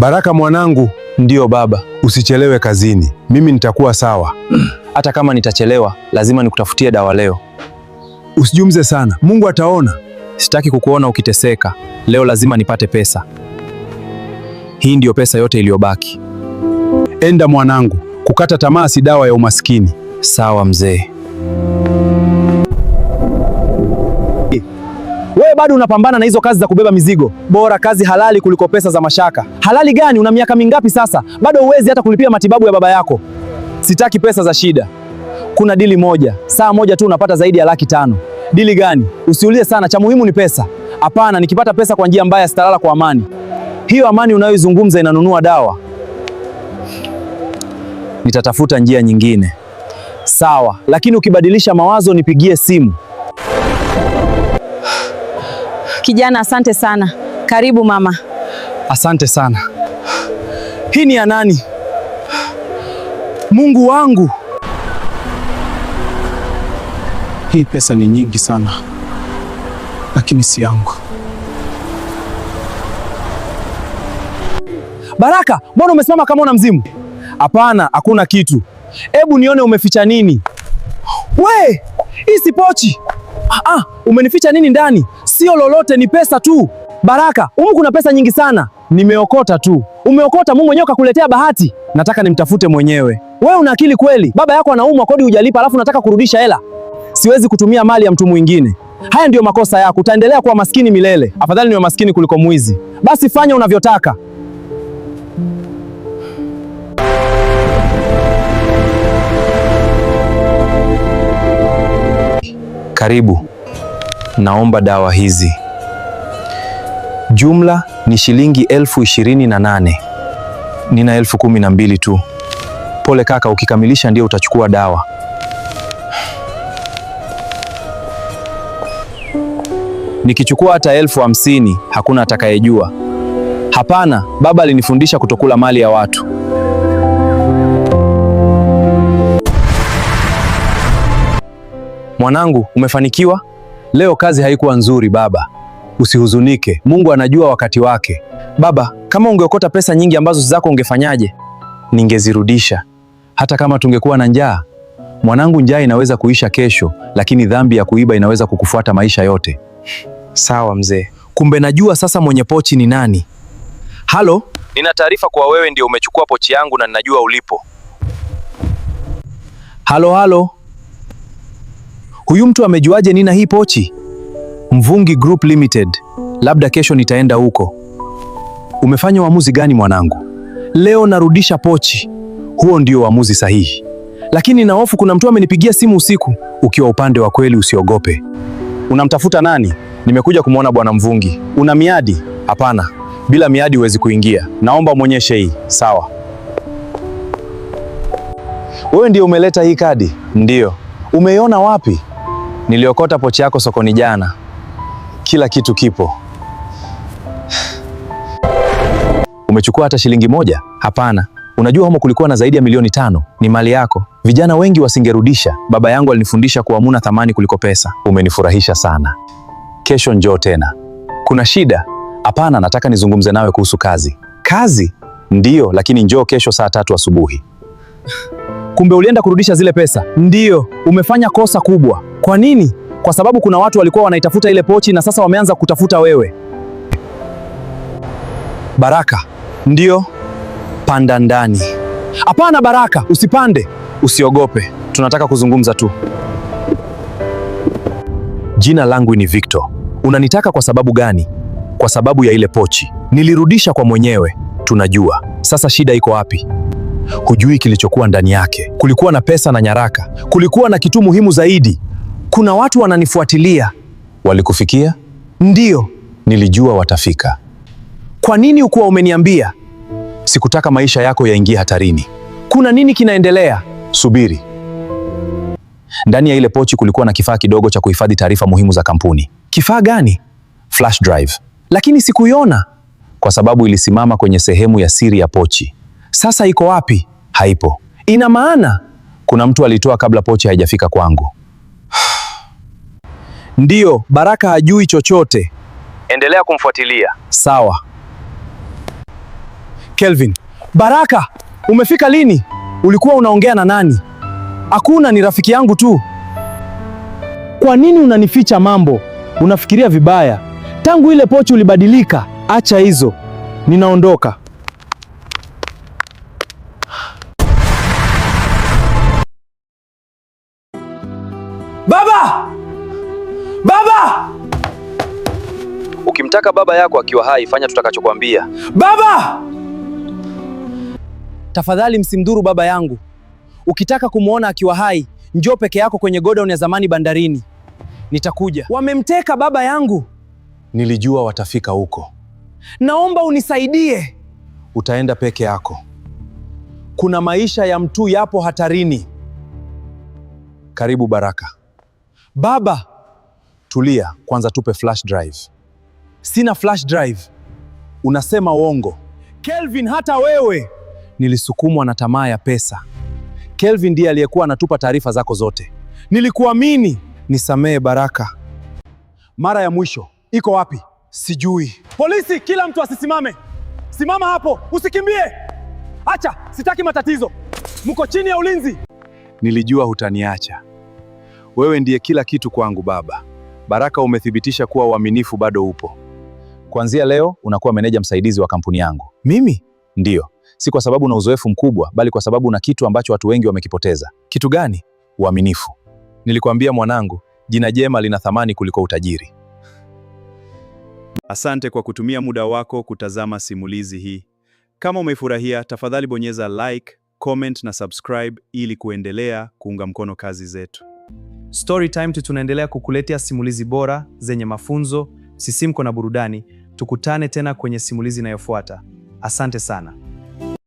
Baraka mwanangu. Ndiyo baba. Usichelewe kazini, mimi nitakuwa sawa. Hata kama nitachelewa, lazima nikutafutie dawa leo. Usijumze sana, Mungu ataona. Sitaki kukuona ukiteseka. Leo lazima nipate pesa. Hii ndiyo pesa yote iliyobaki. Enda mwanangu, kukata tamaa si dawa ya umaskini. Sawa mzee. Wewe bado unapambana na hizo kazi za kubeba mizigo. Bora kazi halali kuliko pesa za mashaka. Halali gani? Una miaka mingapi sasa? Bado huwezi hata kulipia matibabu ya baba yako. Sitaki pesa za shida. Kuna dili moja, saa moja tu unapata zaidi ya 500,000. Dili gani? Usiulize sana, cha muhimu ni pesa. Hapana, nikipata pesa kwa njia mbaya sitalala kwa amani. Hiyo amani unayoizungumza inanunua dawa. Nitatafuta njia nyingine. Sawa, lakini ukibadilisha mawazo nipigie simu. Kijana, asante sana. Karibu mama. Asante sana. Hii ni ya nani? Mungu wangu. Hii pesa ni nyingi sana, lakini si yangu. Baraka, mbona umesimama kama una mzimu? Hapana, hakuna kitu. Hebu nione umeficha nini? We, hii si pochi. Umenificha nini ndani? Sio lolote, ni pesa tu. Baraka, humu kuna pesa nyingi sana. Nimeokota tu. Umeokota? Mungu mwenyewe kakuletea bahati. Nataka nimtafute mwenyewe. Wewe una akili kweli? Baba yako anaumwa, kodi hujalipa, alafu nataka kurudisha hela. Siwezi kutumia mali ya mtu mwingine. Haya ndiyo makosa yako, utaendelea kuwa maskini milele. Afadhali niwe maskini kuliko mwizi. Basi fanya unavyotaka. Karibu. Naomba dawa hizi. Jumla ni shilingi 28,000. Nina 12,000 tu. Pole kaka, ukikamilisha ndio utachukua dawa. Nikichukua hata 50,000 hakuna atakayejua. Hapana, baba alinifundisha kutokula mali ya watu. Mwanangu, umefanikiwa? Leo kazi haikuwa nzuri baba. Usihuzunike, Mungu anajua wakati wake. Baba, kama ungeokota pesa nyingi ambazo si zako ungefanyaje? Ningezirudisha. Hata kama tungekuwa na njaa. Mwanangu, njaa inaweza kuisha kesho, lakini dhambi ya kuiba inaweza kukufuata maisha yote. Sawa mzee. Kumbe najua sasa mwenye pochi ni nani. Halo? Nina taarifa kuwa wewe ndio umechukua pochi yangu na ninajua ulipo. Halo, halo. Huyu mtu amejuaje nina hii pochi? Mvungi Group Limited. Labda kesho nitaenda huko. Umefanya uamuzi gani mwanangu? Leo narudisha pochi. Huo ndio uamuzi sahihi. Lakini na hofu, kuna mtu amenipigia simu usiku. Ukiwa upande wa kweli usiogope. Unamtafuta nani? Nimekuja kumwona bwana Mvungi. Una miadi? Hapana, bila miadi huwezi kuingia. Naomba mwonyeshe hii. Sawa. Wewe ndio umeleta hii kadi? Ndiyo. Umeiona wapi? Niliokota pochi yako sokoni jana. Kila kitu kipo. Umechukua hata shilingi moja? Hapana. Unajua humo kulikuwa na zaidi ya 5,000,000. Ni mali yako. Vijana wengi wasingerudisha. Baba yangu alinifundisha kuamuna thamani kuliko pesa. Umenifurahisha sana. Kesho njoo tena. Kuna shida? Hapana, nataka nizungumze nawe kuhusu kazi. Kazi? Ndiyo, lakini njoo kesho saa 3 asubuhi. Kumbe ulienda kurudisha zile pesa? Ndiyo. Umefanya kosa kubwa. Kwa nini? Kwa sababu kuna watu walikuwa wanaitafuta ile pochi na sasa wameanza kutafuta wewe. Baraka. Ndiyo. Panda ndani. Hapana Baraka, usipande. Usiogope, tunataka kuzungumza tu. Jina langu ni Victor. Unanitaka kwa sababu gani? Kwa sababu ya ile pochi. Nilirudisha kwa mwenyewe. Tunajua. Sasa shida iko wapi? Hujui kilichokuwa ndani yake. Kulikuwa na pesa na nyaraka. Kulikuwa na kitu muhimu zaidi. Kuna watu wananifuatilia. Walikufikia? Ndiyo. Nilijua watafika. Kwa nini hukuwa umeniambia? Sikutaka maisha yako yaingie hatarini. Kuna nini kinaendelea? Subiri. Ndani ya ile pochi kulikuwa na kifaa kidogo cha kuhifadhi taarifa muhimu za kampuni. Kifaa gani? Flash drive. Lakini sikuiona kwa sababu ilisimama kwenye sehemu ya siri ya pochi. Sasa iko wapi? Haipo. Ina maana kuna mtu alitoa kabla pochi haijafika kwangu. Ndiyo, Baraka hajui chochote. Endelea kumfuatilia. Sawa. Kelvin. Baraka, umefika lini? Ulikuwa unaongea na nani? Hakuna, ni rafiki yangu tu. Kwa nini unanificha mambo? Unafikiria vibaya. Tangu ile pochi ulibadilika. Acha hizo, ninaondoka. Baba! Baba! Ukimtaka baba yako akiwa hai, fanya tutakachokwambia. Baba! Tafadhali msimdhuru baba yangu. Ukitaka kumwona akiwa hai, njoo peke yako kwenye godown ya zamani bandarini. Nitakuja. Wamemteka baba yangu. Nilijua watafika huko. Naomba unisaidie. Utaenda peke yako. Kuna maisha ya mtu yapo hatarini. Karibu Baraka. Baba, Tulia kwanza, tupe flash drive. sina flash drive. Unasema uongo. Kelvin, hata wewe. Nilisukumwa na tamaa ya pesa. Kelvin ndiye aliyekuwa anatupa taarifa zako zote. Nilikuamini. Nisamehe Baraka. Mara ya mwisho Iko wapi? sijui. Polisi, kila mtu asisimame. Simama hapo, usikimbie. Acha, sitaki matatizo. Mko chini ya ulinzi. Nilijua hutaniacha. Wewe ndiye kila kitu kwangu baba. Baraka, umethibitisha kuwa uaminifu bado upo. Kuanzia leo unakuwa meneja msaidizi wa kampuni yangu. Mimi? Ndiyo, si kwa sababu una uzoefu mkubwa, bali kwa sababu una kitu ambacho watu wengi wamekipoteza. Kitu gani? Uaminifu. Nilikwambia mwanangu, jina jema lina thamani kuliko utajiri. Asante kwa kutumia muda wako kutazama simulizi hii. Kama umefurahia, tafadhali bonyeza like, comment na subscribe ili kuendelea kuunga mkono kazi zetu. Storytime tunaendelea kukuletea simulizi bora zenye mafunzo, msisimko na burudani. Tukutane tena kwenye simulizi inayofuata. Asante sana.